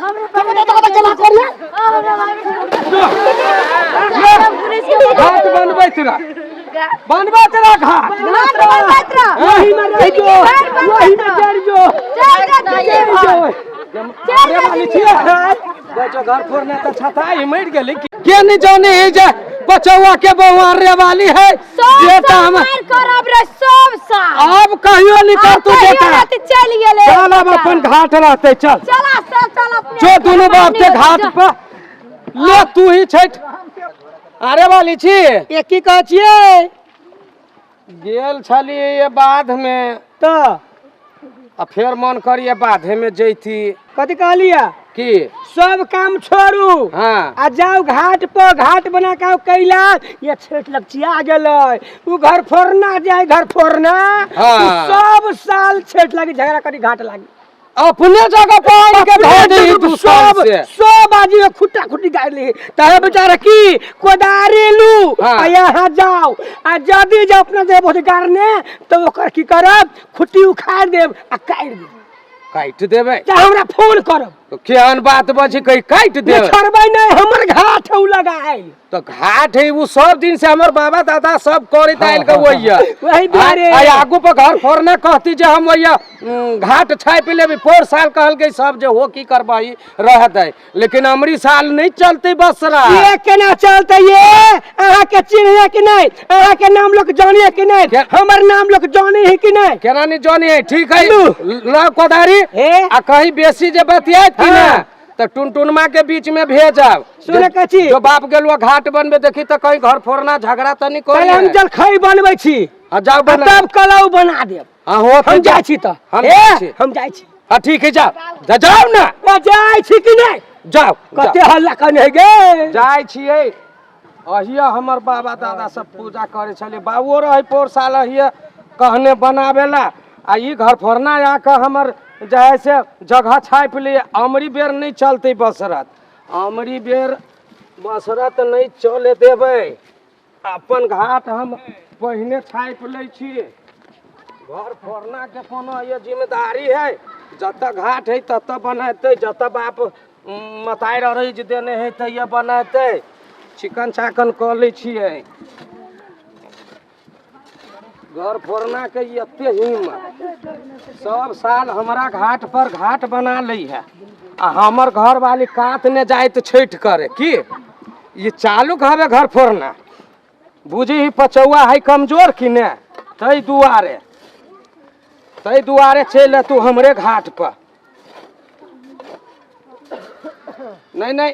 केना करिए घाट बनबैत रह, बनबैत रह घाट। घाट बनबैत रह। वही में रह जो, वही में जर जो। चल जा जर जो। अरे वाली छियै बच्चो, घर फोड़ने तऽ छता ही मरि गेलै। के नहीं जाने है जे बचौआ के बउआ रे वाली है। सब बेटा साल हम मारि करब रे, सब साल। आब कहियो नहीं कर तू। आब कहियो बेटा नहि तऽ चलि गेलै। चल, अब अपन घाट रहते, चल। चला चल चल अपने। जो दुनू बाप के घाट पर ले तू ही छठ। अरे वाली छी। ए, की कहै छियै? गेल छलियै बाध में। तऽ आ फेर मन करिए बाधे में जैती। कथी कहलियै? की? सब काम छोड़ू। हाँ। आ जाउ घाट पर, घाट बना के आउ। कैला ये छठि लगचिया गेलै, उ घर फोड़ना जाय, घर फोड़ना। हाँ। उ सब साल छठि लागी झगड़ा करी घाट लागी। अपने जगह पर आनि के धऽ दही तू। सब से सब आदमी में खुट्टा खुट्टी गाड़ि ली तहे बेचारा की कोदारी लू। हाँ। आ यहाँ जाओ, आ यदि जे अपना देव बहुत गाड़ने तो ओकर की करब? खुट्टी उखाड़ देब आ काटि देब। काटि देबै। चाहे हमरा फोन करब। तो केहन बात बजी कही काटि देबै? छोड़बै नहि, हमर घाट है उ लगायल। तो घाट है वो सब दिन से हमर बाबा दादा सब करैत आयल के वही है। वही दुआरे। आ आगू पर घर फोड़ने कहती जे हम वही घाट छापि लेबै। पोर साल कहलकै सब जे हो की करबही, रह दे, लेकिन अमरी साल नहीं चलते बसरा। ये केना चलते? ये अहाँ के चिन्हैया कि नहीं? अहाँ के नाम लोग जानिए कि नहीं? हमर नाम लोग जाने है कि नहीं? केना नहीं जानी है? ठीक है। लू। ल कोदारी। हे। आ कहीं बेसी जे बतियात कि ना हाँ। तो टुनटुनमा के बीच में भेजब। सुने कथी? जो बाप गेलो घाट बनबे, देखी तो कहीं घर फोड़ना झगड़ा तो नहीं पहले हम करी। जलखई बनबै छी। हाँ, जाओ आ बना। तब कलौ बना देब। हाँ, हो। हम जाइ छी तऽ। हम हे, जाइ छी। हम जाइ छी। हाँ, ठीक है, जाओ जाओ ना। ओ जाइ छी कि नहीं? जाओ। कते हल्ला कने है गे। जाइ छियै। अहिया हमर बाबा दादा सब पूजा करै छलै, बाबुओ रहै पोर साल अहिया कहने बनाबेला। आ ई घर फोड़ना आके हमर जे है से जगह छापि लिए। अमरी बेर नहि चलतै बसरत, अमरी बेर बसरत नहि चले देबै। अपन घाट हम पहिने छापि लै छी। घर फोड़ना के कोनो ये जिम्मेदारी है? जतऽ घाट है ततऽ बनेतै, जतऽ बाप मतारि अरैज देने है तैये बनेतै। चिकन चाकन कऽ लै छियै। घर फोड़ना के ई एते हिम्मत, सब साल हमरा घाट पर घाट बना लै है आ हमर घर वाली कात ने जाइत छठि करे की ई चालू कहबे घर फोड़ना। बुझी ही पचौआ है कमजोर कि ने, ताहि दुआरे चलि तू हमरे घाट पर। नहीं नहीं,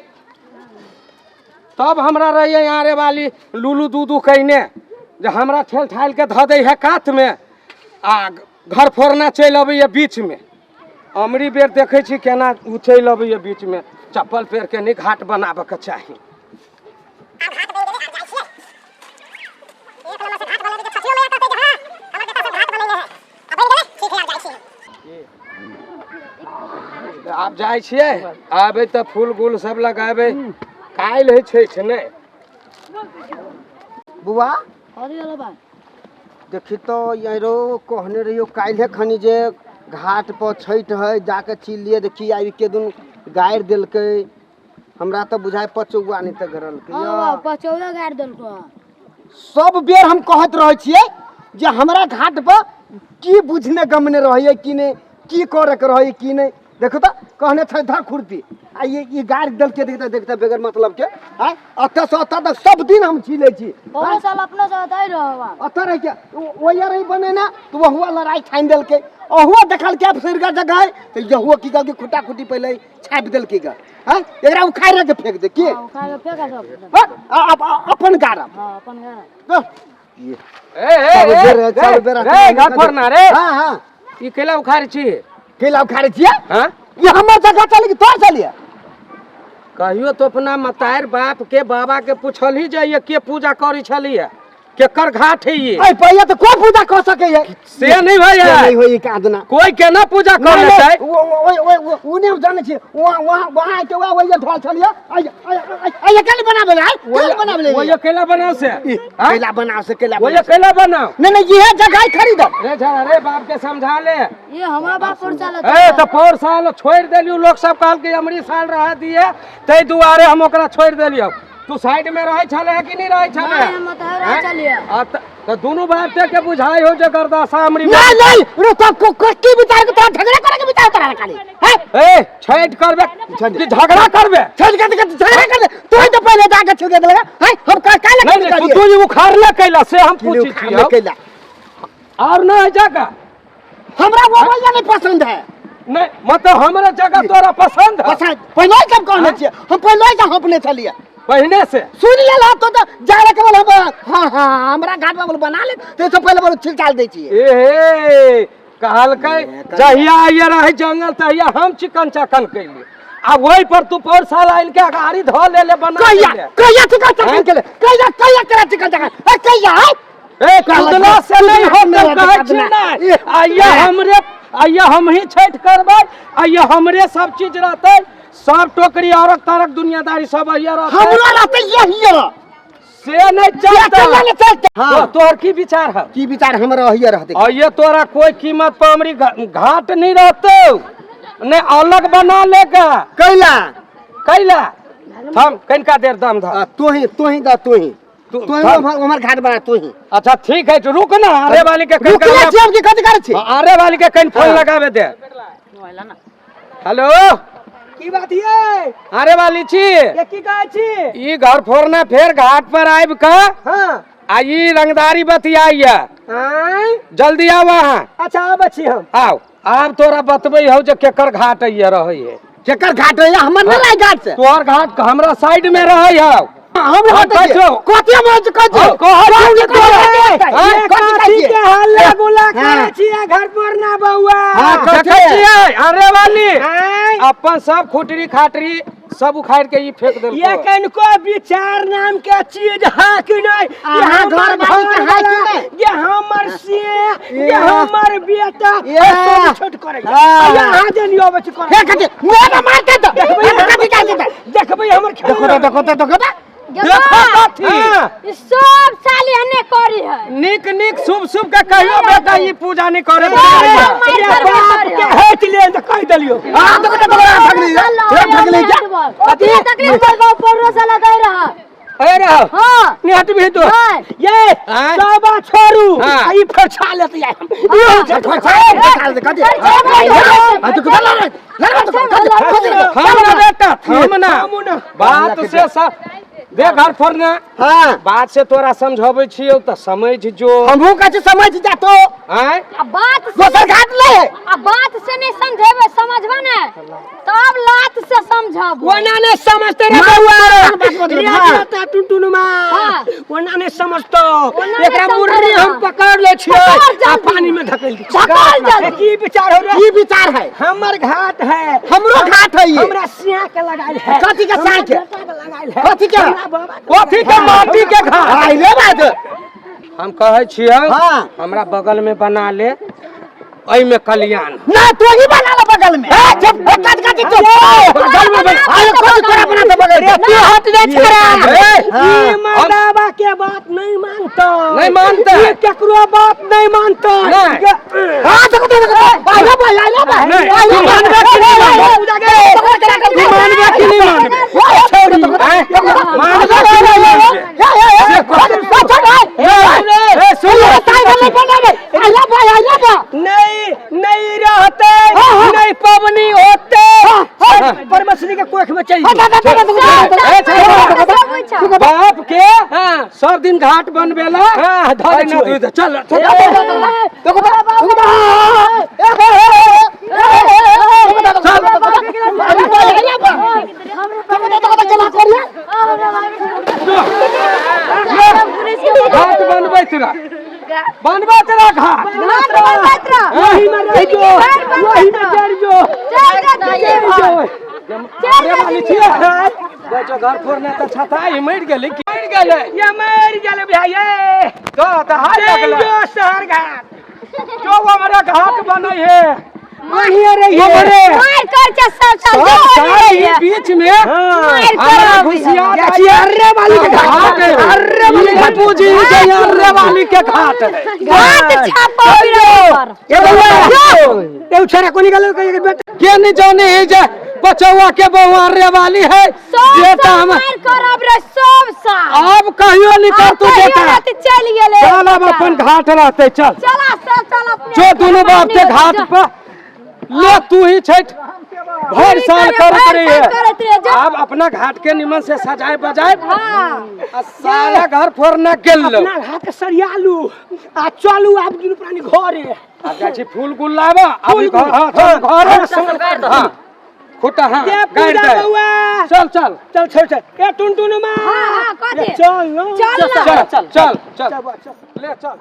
तब हमरा रहिए आरे वाली लुलू दूदू कहिने जे हमरा ठेल ठाल के धऽ दै है कातमे आ घर फोड़ना चलि अबैए बीचमे। अमरी बेर देखै छी केना ओ चलि अबैए बीचमे। चप्पल पेर के नहि घाट बनाबऽके चाही। आब जाइ छियै, आबै तऽ फूल गुल सब लगाबै। काल्हि होइ छै नहि? बुआ, देखी तो यारो, कहने रहियो काल्हे खनी जे घाट पर छठि है, जाके चिल लिए। देखी आबि के दुन गारि देलकै। हमरा तऽ बुझाय पचौआ नहि तऽ गरलकै यऽ। पचौआ गाड़ि देलको। सब बेर हम कहैत रहै छियै जे हमरा घाट पर की बुझने गमने रहैए कि नहि, की करैके रहैए कि नहि। देखो तऽ कहने छै धर खुरपी आ ये ई गारि देलकै। देखते देखते बगैर मतलब के आँय, एतऽ से एतऽ तक सब दिन हम छीलै छी। पौने साल अपना साथ आइ रहो। अतऽ रहि के ओहिया रही बनेने तऽ वहुआ लड़ाइ ठानि देलकै। अहुआ देखलकै आब सिरगर जगह है तऽ यहुआ की कहलकै, खुट्टा खुट्टी पहिले छापि देलकै ग। आँय, एकरा उखाड़ि के फेंक दे की? उखाड़ के फेंका सब। हाँ, अपन गाड़ब। हाँ, अपन गाड़ब। ये ए ए सब ए, बेर सब रे, बेर रे घर फोड़ना रे। हाँ हाँ। ई केला उखाड़ै छी? केला उखाड़ै छियै? हाँ। ये हमर जगह चली कि तोर चलिए? कहियो तो अपना मतार बाप के बाबा के पूछल ही जाइए के पूजा करै छलियै। केकर घाट है ये? ऐ पहिया तो कोई पूजा कर सके है से नहीं भैया नहीं होई का आदना कोई केना पूजा कर नहीं, लेतै? नहीं, वो वो वो नहीं हम जाने छी वहाँ वहाँ वहाँ आके वहाँ वही धोल छलिए आइ आइ आइ केले बनाबे ले आइ केले बनाबे ले वो अकेला बनाओ से हाँ? केला बनाओ से केला वो बनाओ से। अकेला बनाओ। नहीं नहीं ये जगह ही खरीदो रे झा रे बाप के समझा ले। ये हमारा बाप पर साल ए तो पौर साल छोड़ देलियो, लोग सब कहल कि अमरी साल रह दिए, ताहि दुआरे हम ओकरा छोड़ देलियो। तू साइड में रहे छले है कि नहीं रहे छले? नहीं, हम तो रहे छलिए। आ त दुनू बाप ते के बुझाई हो जे गर्दासा अमरी नहीं नहीं रे तो को की विचार के तोरा झगड़ा करे के विचार तोरा खाली हैं? ए छठ करबे कि झगड़ा करबे? छठ के झगड़ा कर तू ही तो पहले जाके छिड़के देलगा हैं? हम का का नहीं लगे नहीं, तू तू उखाड़ले कैला से हम पूछी छियौ। कैला और नहीं जगह हमरा वो भैया नहीं पसंद है। नहीं मतलब हमरा जगह तोरा पसंद है? पसंद पहले ही सब कहने छियै, हम पहले ही से हंपने छलियै। पहिने से सुन लेल तो जाए के बोल हम हाँ हाँ हमरा घाट में बोल बना ले तो सब पहले बोल छिलचाल दै छियै। ए कहलकै जहिया आइए रहे जंगल तहिया हम चिकन चकन कैली, आ वही पर तू पौर साल आइन के अगाड़ी धो ले ले बना कहिया ले। कहिया चिकन चकन केले कहिया कहिया केला चिकन चकन ए कहिया है ए कुदला से नहीं हो नहीं कहै छी नहीं। नहीं। आइए हमरे, आइए हम ही छठ करबै, आइए हमरे सब चीज रहतै, सब टोकरी औरक तारक दुनियादारी सब आइए रहतै। हमरो रहतै यही है से नहीं चलते चलतै। नहीं चलते। हाँ। तोहर की विचार है? की विचार हमरा रहिए रहतै? और ये तोरा कोई कीमत पर हमरी घाट नहीं रहतौ, नहीं अलग बना लेगा। कैला कैला थम कनिका देर दम धर। तू ही दा तू ही तू तू ही थम। हमर घाट बना तू ही। अच्छा ठीक है, तो रुक ना, आरे वाली के कनिका रुकले छी हम की कथी करै छी? हाँ, आरे वाली के कनि फोन हाँ। लगावे दे। हेलो की बात ये? आरे वाली छी? ये की कहै छी? ई घर फोड़ना फेर घाट पर आबि के हाँ। आ ई रंगदारी बतियाइया। आँय? जल्दी आउ अहाँ। अच्छा आबै छी हम। आउ, आब तोरा बतबै हौ जे केकर घाट अइये रहै है। केकर घाट है? हमर नहीं लाग घाट से। तोहर घाट हमरा साइड में रहै हौ। हम रहते हाँ, छियै। कहै छौ। कथी हम रहै कहै छौ? हाँ, कहै छौ जे कथी तोरा। कहै हाँ, छियै? कथी कहै कथी छियै? के हल्ला गुल्ला हाँ। करै छियै घर पर ना बौआ? हाँ, कथी? देखै छियै आरे वाली आँय? अपन सब खुटरी खाटरी सब उखाड़ के ई फेंक देलको। ये कनको विचार नाम के चीज है कि नहीं? ये अहाँ हमर घर वाली के है कि घरवाला, नहीं? ये हमर से, ये ये। हमर बेटा, ये। सब छोट करे। हाँ। ये अहाँ जे नहीं अबै छी करे। हे कथी? मुँह में मारते तो। देखबै हे कथी कहै छै? देखबै हमर खेल। देखो तो, देखो तो, देखो तो। देखो कथी? हाँ। ई सब साल एहने करी है। निक निक शुभ शुभ के कहियो बेटा ई पूजा नहीं करे। सब मार ये करबे बाप करे। के हेट ले त कहि देलियो। हाँ, देखो तो, देखो तो, ठगली है। हे, ठगली क्या? कथी तकलीफ पर गाँव पड़ो साला दे रहा। ए रहो। हाँ। नहीं हट भी तो। नहीं। ये आँय? सबा छोड़ू। हाँ। आ ई फरछा लेत जाय हम। हाँ। फरछा, फरछा ले, कथी? हाँ, देखो, लड़, लड़, लड़, देखो, कथी, कथी, कथी? थम ना बेटा, थम ना। थमू ना। बात से सब दे घर फोड़ना। हाँ। बात से तोरा समझाबै छियौ त समझ जो। हमहूँ कहै छी समझ जा तो। आँय? आ बात से दोसर घाट ले। आ बात से नहीं समझेबे, समझबा ने तब लात से समझब। ओना नहीं समझते रे मार, बउआ। मार, बात बदल, रे हाँ। बेटा टुनटुनमा। हाँ। ओना नहीं समझतो। ओना नहीं एकरा मुर्री समझतो। हम पकड़ ले छियै पकड़ आ जल्दी। पानी में धकेल दी। धकेल जल्दी। की विचार हो रे? की विचार है? हमर घाट है। हमरो घाट है ये। हमरा सिया के लगायल है। कथी के हमरा सिया के? बेटा के लगायल है। कथी के? हमरा बाबा के कथी के माटी के घाट? हाँ, ले बात। हम कहै छियौ, हाँ। हमरा बगल में बना ले, एहिमे कल्याण। ना तू ही बना ले बगल में। ए, चुप, ए, कट, कट, चुप। बगल में बना। अरे, कौन तोरा बना दे बगल में? तू हट जा छोरा। ए, ई मर्दाबा के बात नहीं मानतो। नहीं मानते। ई केकरो बात नहीं मानतो। नहीं। हाँ, देखो, देखो, देखो। आई रे भाई, आई रे भाई। नहीं, आई रे तू भाई। मानबे कि नहीं मानबे? तू मानबे कि नहीं मानबे? आँय? मानबे कि नहीं मानबे? ए, सुन ले। नहीं नहीं रहते, नहीं पवनी होते, पर मछली के कोख में चल बाप के सब दिन घाट बनबेला। हाँ, धऽ दै छियै। चल घाट बनबैत रह, बनबैत रह घाट। वही में रह जो, वही में जर जो, जर जो। चल अरे वाली छियै गै जो घर फोड़ने तऽ छता ही मरि गेलै की मरि गेलै ये मर गेलै भैया ये तो तऽ हाय चल लगलै जो शहर घाट जो हमरे घाट बनै है वहीं रहिए हमरे मार कर के सब चल सब जो साल ई बीच में मार कर हमरा अभी। घुसिया जाइ छी अरे वाली के घाट अरे वाली के पूजी जे अरे वाली के घाट है घाट छापो पर ए बउआ ए छोरा को निकालो कहिए बेटा के नहीं जाने है जे बचौआ के बउआ अरे वाली है सब बेटा साल हम मार करब रे सब साल अब कहियो नहीं कर तू बेटा चल गेलै चल अब अपन घाट रहते चल चला सब चल अपने जो दोनों बाप के घाट पर ले तू ही छठ भर साल करत रही है करत रही है अब अपना घाट के निमन से सजाए बजाए हाँ आ साला घर फोड़ना गेल अपना घाट के सरिया लू आ चलू आप दुनू प्राणी घरे अब जाइ छी फूल गुल लाबऽ अभी घर हाँ चल घर हाँ खुटा हाँ दे गाड़ि पूजा दे बउआ चल चल चल चल चल ए टुनटुन माँ हाँ हाँ कथी चल न चल ना चल चल चल चल बउआ, चल ले चल।